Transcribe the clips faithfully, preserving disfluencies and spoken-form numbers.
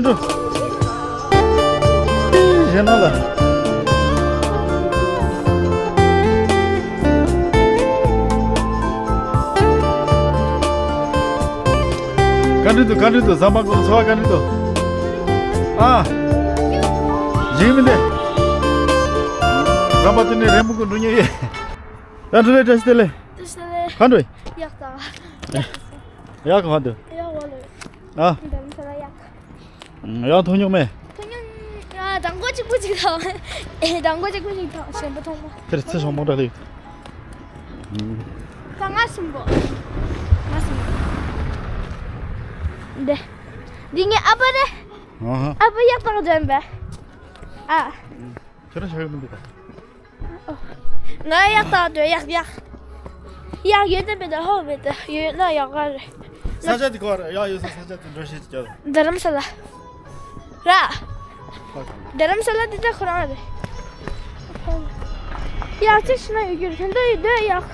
འགྲོ། གཞན་ནང་ལ། བཀའ་དྲིན་དུ་བཀའ་དྲིན་དུ་ཟམ་པ་ཀུན་འཚོ་བ་བཀའ་དྲིན་དུ། ཨ། ཡིན་མི་འདི། ཟམ་པ་དེ་ནས་རེ་མུ་ཀུན་འགྲོ་ཉེ་ཡེ། ཡང་འགྲོ་ལེ་བཀྲ་ཤིས་བདེ་ལེགས། བཀྲ་ཤིས་བདེ་ལེགས། ག་འགྲོ་ཡི། ཡག་ད། ཡག་ག་འདུག་ཡག་བ་ལོ། ཨ། འདམ་ས་ལ་ཡག་ཡང་ཐོན་མྱོང་མེད། ཐོན་མྱོང་། ཨ། དང་པོ་གཅིག་པུ་གཅིག་དང་། ཨེ། དང་པོ་གཅིག་པུ་གཅིག་དང་གཞན་པ་ཐོན་མ། དེར་ཚེ་སྲོག་མོ་འདྲ་ལེགས། ད་ང་གསུམ་པོ། ང་གསུམ་པོ། འདི། འདི་ངའི་ཨ་ཕ་རེད། ཨ་ཧ། ཨ་ཕ་ཡག་ཐག་འཇོན་པས། ཨ། ཁྱོད་རང་ཤ་ཡོད་མི་འདུག་ད། ང་ཡག་ཐག་འདོད་ཡག་ཡག་ཡག་ཡོད་དེ་མེད་དེ་ཧོ་མེད་དེ་ཡོད་ན་ཡག་ག་རེད། ས་ཆ་དེ་ག་རེད། ཡག་ཡོད་ས་ས་ཆ་དེ་འགྲོ་ཤེས་ཀྱི། རྡ་རམ་ས་ལ། ར། རྡ་རམ་ས་ལ་དེ་ད་ཁོ་རང་རེད། ཡག་ཅིག་ཤི་ན་ཡོད་རྒྱུ་རེད་དེ་འདྲ་ཡོད་འདོད་ཡག་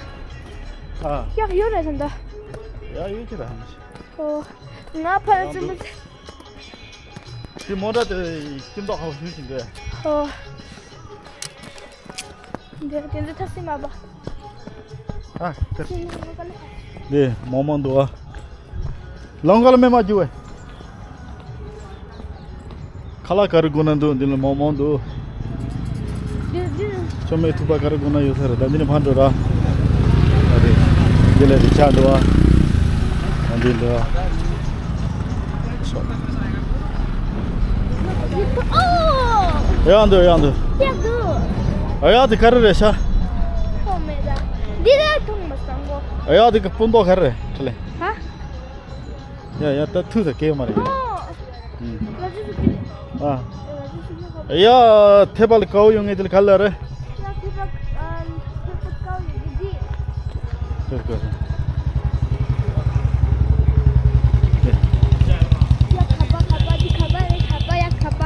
ཨ། ཡག་ཡོད་རེད་དེ་འདྲ། ཡག་ཡོད་ཀྱི་ར། ཨོ། ང་ཕར་ཙི་མི་ཙི། དེ་མོ་ཊ་དེ་སྐྱིད་མདོག་ཁ་པོ་ཞུ་བཞིན་འདུག་ཨོ། འདི་དེ་ཚོ་ཐབས་སྲིད་མ་པ། ཨ། དེ། དེ་མོག་མོག་འདུག་ཨ། ལམ་ཁ་ལ་མེ་མ་རྒྱུག་བས། ཁ་ལག་ག་རེ་དགོས་ན་འདུག་འདི་ལ་མོག་མོག་འདུག་འདི་འདི། ཆོ་མེད་ཐུག་པ་ག་རེ་དགོས་ན་ཡོད་ས་རེད། ད་འདི་ནས་ཕར་འགྲོ་ར། ཨ་རེད། འདི་ལ་རི་ཆགས་འདུག་ཨ། ཨ་འདི་འདུག་ཨ། ཡག་འདུག་ཡག་འདུག་ཡག་འདུག་ཨ་ཡག་དེ་ག་རེ་རེད་ཤག་ཁོ་མེད་ད། འདི་ལ་ཐུག་མ་སོང་གོ་ཨ་ཡག་དེ་གི་སྤུ་མདོག་ག་རེ་རེད་ཁྲི་ལེ། ཧ། ཡ་ཡ་ད་ཐུག་ད་སྐད་མ་རེད། ཨོ། ཨུམ། ཨ། ཡ་ཐེ་པ་ལ་ཀའོ་ཡོང་ངེས་དེ་ལ་ག་ལ་རེད། ཡ་ཐེ་པ་ཨ་ཐེ་པ་ཀའོ་ཡོང་གི་འདི། ཐེ་པ་ཀའོ། ཡ་ཁ་པ་ཁ་པ་འདི་ཁ་པ་རེད་ཁ་པ་ཡ་ཁ་པ།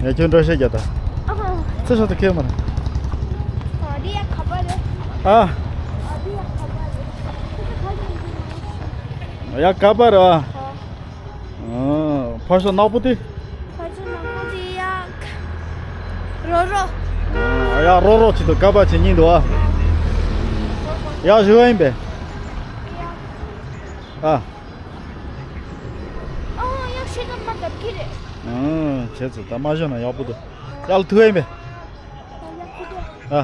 ཡ་ཁྱོད་འགྲོ་ཤེས་རྒྱ་ད། ཨ། ཚེ་ཤོག་ཏུ་ཁེལ་མ་རེད། ཨ་འདི་ཡ་ཁ་པ་རེད། ཨ། ཨ་འདི་ཡ་ཁ་པ་རེད། ཁ་པ་རེད། ཡ་ཁ་པ་རེད། ཨ། ཨ། ཕར་ཕྱོགས་ནག་པོ་དེ། ཕར་ཕྱོགས་ནག་པོ་དེ་ཡ། རོ་རོ། ཨ། ཡ་རོ་རོ་ཅིག་ཏུ་ཀ་པ་ཅིག་གཉིས་འདུག་ཨ། ཡ་བཞི་བ་ཡིན་པས། ཡ། ཨ། ཨ་ཡ་ཤེས་ཀ་མ་འདབ་ཀི་རེད། ཨ། བྱས་ཙང་ད་མ་བཞག་ན་ཡག་པོ་འདུག་ཡ་ལ་ཐུག་ཡིན་པས། ཨ།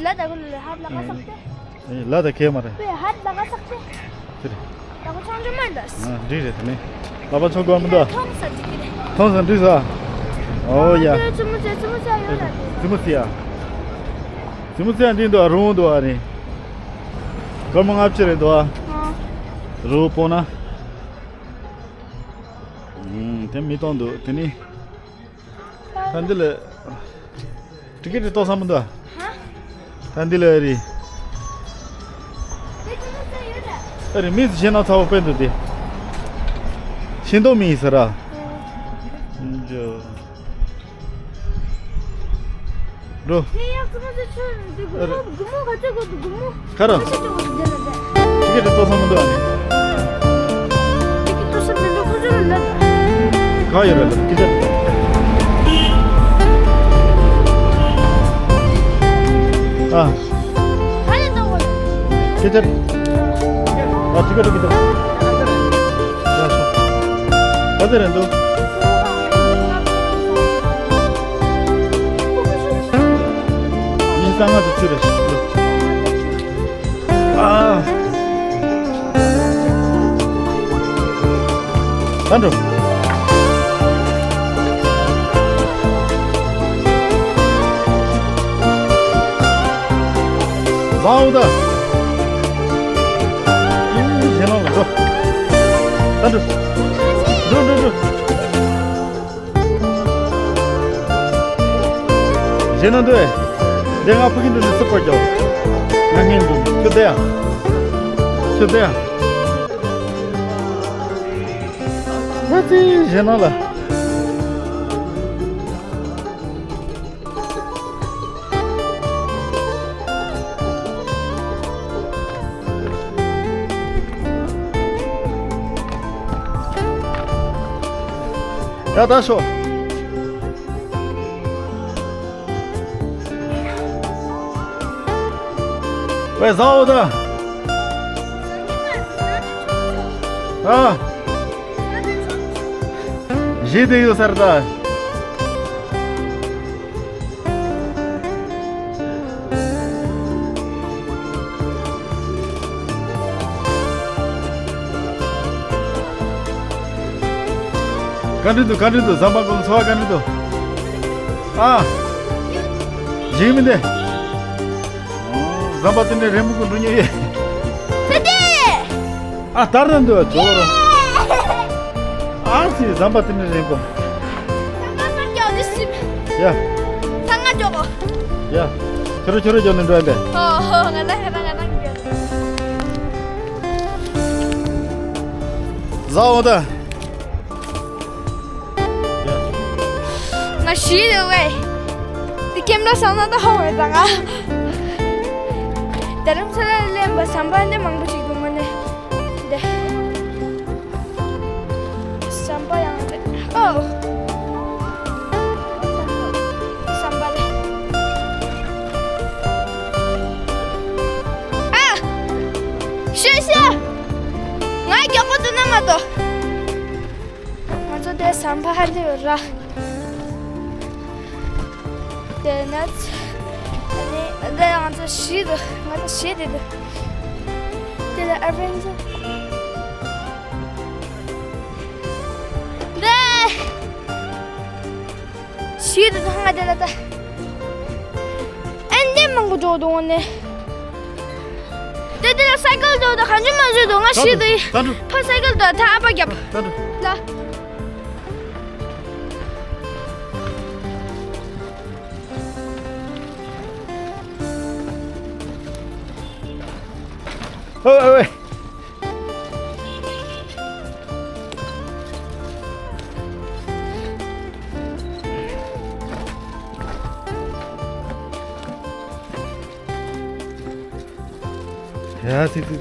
ལ་ད་གུ་ལ་ཧབ་ལ་ཁ་སག་ཏེ། ཨེ་ལ་ད་ཁེ་མ་རེད། པེ་ཧབ་ལ་ཁ་སག་ཏེ། དེ་རེད། ད་གུ་ཆང་ཅུ་མ་འདས། ཨ་འགྲིག་རེད་དེ་ནི། ལ་པ་ཆོ་གོ་མི་འདུག་ཐོང་ས་འགྲིག་གི་རེད། ཐོང་ས་འགྲིག་ས། ཨོ་ཡ། ཙི་མུ་ཙི་ཙི་མུ་ཙི་ཡོད་ལ། ཙི་མུ་ཙི་ཡ། ཙི་མུ་ཙི་ཡ་འདི་འདུག་ཨ་རུང་འདུག་ཨ་རེད། སྒོར་མོ་ལྔ་བཅུ་རེད་འདུག་ཨ། ཨ། རུང་པོ་ན། ཨུམ་དེ་མི་གཏོང་འདུག་དེ་ནི། ད་འདི་ལ། ཊི་ཀེ་ཊི་ཏོག་ཙམ་མི་འདུག་ཨ། ཧ། ད་འདི་ལ་ཨ་རི། ཨ་རི་མི་ཚོ་ཞེ་ན་ཚ་བོ་དཔེ་འདུག་སྟེ། ཤིང་ཏོག་མི་ཡིན་ཟེར་ར། འཇོ། འགྲོ། ཁ་ར། ཊི་ཀེ་ཊི་ཏོག་ཙམ་མི་འདུག་ཨ་ནི། ཊི་ཀེ་ཊི་ཏོག་ཙམ་མི་འདུག་ཁོ་ཚོ་ལ་ལབ། ག་ཡོད་རེད་ལབ་ཀི་ཊི། ཨ། ཀི་ཊི། ཨ་ཊི་ཀེ་ཊི་ཀི་ཊི། ཡ་ཤོ། ག་ཚོད་རེད་འདུག་ཉི་ཤུ་རྩ་ལྔ་དེ་ཚོད་རེད། ཨ། ད་འགྲོ། བཟང་འོ་ད། ཨིན་ཞེ་ནང་ལ་འགྲོ། ད་འགྲོ། འགྲོ་འགྲོ་འགྲོ། གཞན་ན་འདུག་ཨེ། འདི་ང་ཕ་གི་འདུག་ནི་སུ་བར་རྒྱོ། ང་ངན་འདུག་ཁྱོད་བསྡད་ཡ། ཁྱོད་བསྡད་ཡ། ད་ཙི་གཞན་ན་ལ། ཡ་ད་ཤོག་ཝེ་ཟ་འོ་ད། ཨ། བཞི་དེ་ཡོད་སར་ད། ག་འདྲ་འདུག་ག་འདྲ་འདུག་ཟམ་པ་ཀུན་འཚོ་བ་ག་འདྲ་འདུག་ཨ། ཞིག་མི་འདི། ཟམ་པ་དེ་འདྲ་རིང་པོ་ཀུན་འགྲོ་ཉེ་ཡོད། ད་དེ། ཨ་དར་ར་འདུག་ཚོ་ར། ཨ་སི་ཟམ་པ་དེ་ནི་རིང་པོ། ཡ། ད་ང་འགྲོ་གོ། ཡ། ཁྱོད་ར་ཁྱོད་ར་འགྲོ་ནི་འགྲོ་ཡིན་པས། ཨོ་ཧོ་ང་ད་ང་ད་ང་ད་འགྲོ། ཟ་འོ་ད། ང་ཤི་རེད་ཝེ། དེ་ཁྱིམ་ལ་སོང་ན་ད་ཧོ་ཝེ་ད་ང་། རྡ་རམ་ས་ལ་ལེན་པ་ཟམ་པ་འདི་མང་པོ་ཞིག་འདུག་མ་ནི། འདི། ཟམ་པ་ཡང་རེད། ཨོ། ཟམ་པ་རེད། ཨ། ཤི་ཤི། ང་མགྱོགས་པོ་འདུག་ན་མ་གཏོགས། ང་ཚོ་དེ་ཟམ་པ་ཧ་འདི་ཡོད་ར། དེ་ནས་ཨ་ནི་འདི་ང་ཚོ་ཤི་འདུག་ང་ཚོ་ཤི་འདི་འདུག་དེ་ལ་ཨ་བེན་ཇར་འདི་ཤི་འདུག་ང་དེ་ལ་ད། ཨན་དེ་མང་པོ་འགྲོ་འདུག་ནས། དེ་དེ་ལ་སའི་ཀལ་འགྲོ་དང་གང་བྱུང་མ་བྱུང་འདུག་ང་ཤི་འདུག་ད་འགྲོ། ཕ་སའི་ཀལ་འགྲོ་ད་ཨ་ཕ་རྒྱབ། ད་འགྲོ། ལ། ཨོ་ཨོ་ཨོ། ཡ་ཙི་ཙི་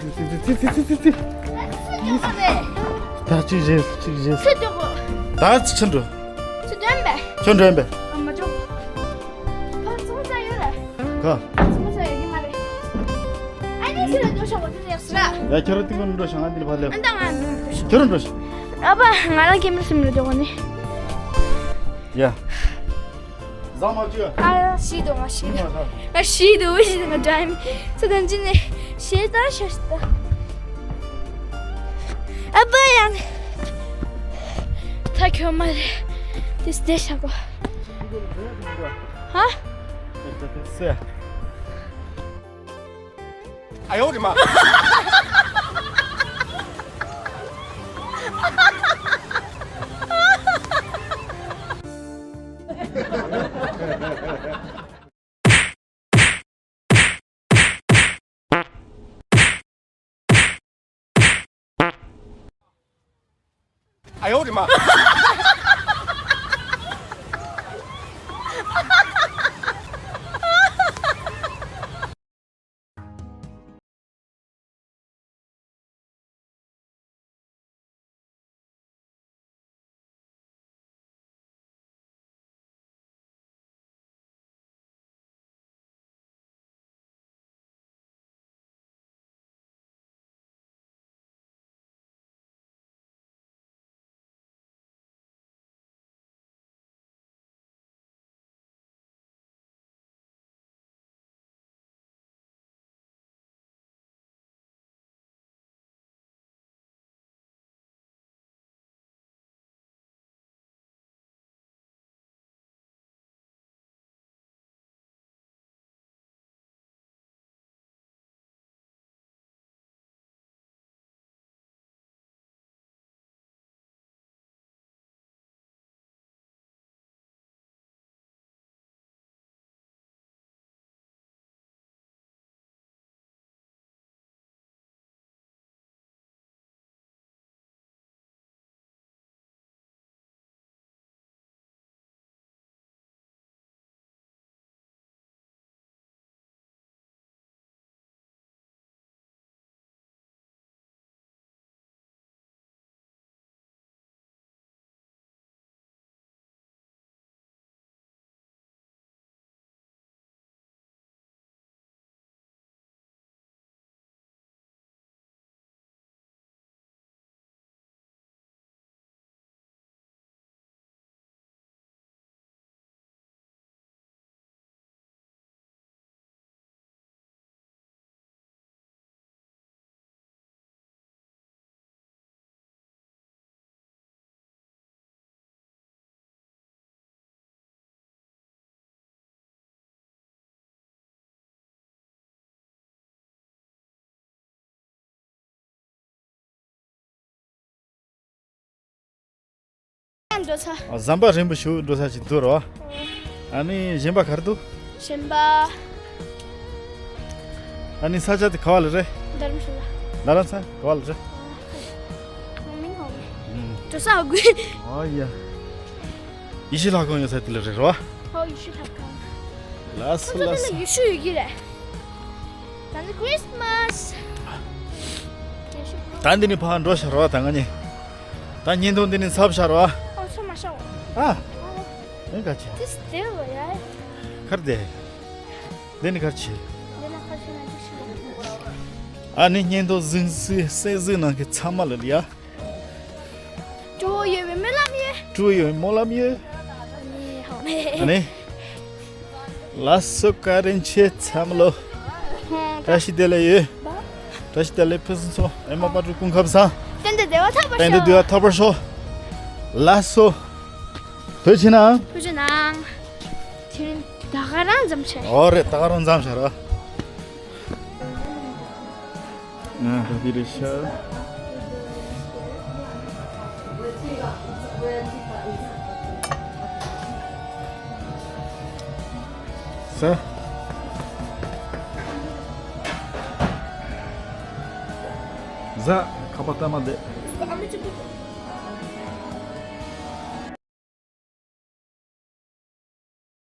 ཙི། ད་གཅིག་བཞེས་གཅིག་བཞེས། ཚེ་སྟོན་གོ། ད་ཅི་ཕྱིན་འགྲོ། ཚེ་སྟོན་པས། ཁྱོད་འགྲོ་ཡིན་པས། ཨ་མ་འགྲོ། ཁ་ཚོང་ས་ཡོད་རེད། ཁ། ཚོང་ས་ཡོད་ཀྱི་མ་རེད། ཨ་ནི་ཚེ་ལ་འགྲོ་ཤོག་གོ་ཚེ་ཡག་སི་ར། ཡ་ཁྱོད་ར་ཏིང་ངོ་འགྲོ་ཤོག་ང་འདི་ལ་ཕར་སླེབས། ཨ་ད་ང་འགྲོ་ཤོག་ཁྱོད་ར་འགྲོ་ཤོག་ཨ་ཕ་ང་རང་ཁྱིམ་ར་སིམ་ར་འགྲོ་གོ་ནི། ཡ། ཟ་མ་བཅུ། ཨ་ཤི་འདུག་ང་ཤི་འདུག་ང་ཤི་འདུག་ཤི་འདུག་ང་འདྲ་མི་ཚེ་དང་ཅི་ནས་ཤེས་ད་ཤ་ཤི་ད། ཨ་ཕ་ཡང་། ད་ཁྱོད་མ་རེད། དེ་སྟེ་ཤ་གོ། ཧ། ཨ་ཡོ་རེ་མ། ཨ་ཡོ་རེ་མ། འགྲོ་ས། ཨ། ཟམ་པ་རིང་པོ་ཞིག་འགྲོ་ས་ཞིག་འདུག་རོ། ཨ་ནི་གཞན་པ་ག་རེ་འདུག་གཞན་པ། ཨ་ནི་ས་ཆ་དེ་ག་བ་ལ་རེད། རྡ་རམ་ས་ལ། རྡ་རམ་ས་ག་བ་ལ་རེད། ཨ། ང་མིང་ཧོ་མེ། ཨུམ། འགྲོ་ས་ཧོ་གུ། ཨོ་ཡ། ཡེ་ཤུ་ལྷ་ཁང་ཡོད་ས་དེ་ལ་རེད་རོ། ཧོ། ཡེ་ཤུ་ལྷ་ཁང་། ལགས་སོ། ཁོ་ཚོ་ལགས་སོ། དེ་ལ་ཡེ་ཤུ་ཡོད་ཀྱི་རེད། ད་ནི་ཁྲིས་མཱས། ད་འདི་ནས་ཕར་འགྲོ་ཤག་རོ། ད་ང་གཉིས། ད་བརྙན་ཐུང་འདི་ནས་ཚར་ཤག་རོ། ཨོ་ཚོ་མ་ཤོག་ཨ། ཨེ་ག་ཅི། དེ་སྟེ་ལོ་ཡ། གར་དེ། འདི་ནས་གར་ཆི། འདི་ན་ཁ་ཤས་ན་ཅི་ཤི། ཨ་ནི་བརྙན་ཐུང་གཟིགས་གཟིགས་གཟིགས་གཟིགས་གནང་མཁན་ཚང་མ་ལ་ཡ། སྤྲོ་བོ་ཡོད་པའི་སྨོན་ལམ་ཡོད། སྤྲོ་བོ་ཡོད་པའི་སྨོན་ལམ་ཡོད། ཨ་ནི་ཧོ་མེ། ཨ་ནི། ལགས་སོ། བཀའ་དྲིན་ཆེ་ཚང་མ་ལོ། ཧོ། བཀྲ་ཤིས་བདེ་ལེགས་ཡོད། བཀྲ་ཤིས་བདེ་ལེགས་ཕུན་སུམ་ཚོགས། ཨེ་མ་པ་ཀྲུ་སྐུ་ཁམས་བཟང་། གཏན་དུ་བདེ་བ་ཐོབ་པར་ཤོག་གཏན་དུ་བདེ་བ་ཐོབ་པར་ཤོག་ལགས་སོ། ཐུགས་རྗེ་གནང་། ཐུགས་རྗེ་གནང་། དེ་རིང་ད་ག་རང་མཚམས་བྱས། ཨོ་རེད། ད་ག་རང་མཚམས་བྱས་ར། ང་ད་འདི་རེད་ཤག་ཟ། ཟ། ཁ་པར་ལྟ་མ་བསྡད།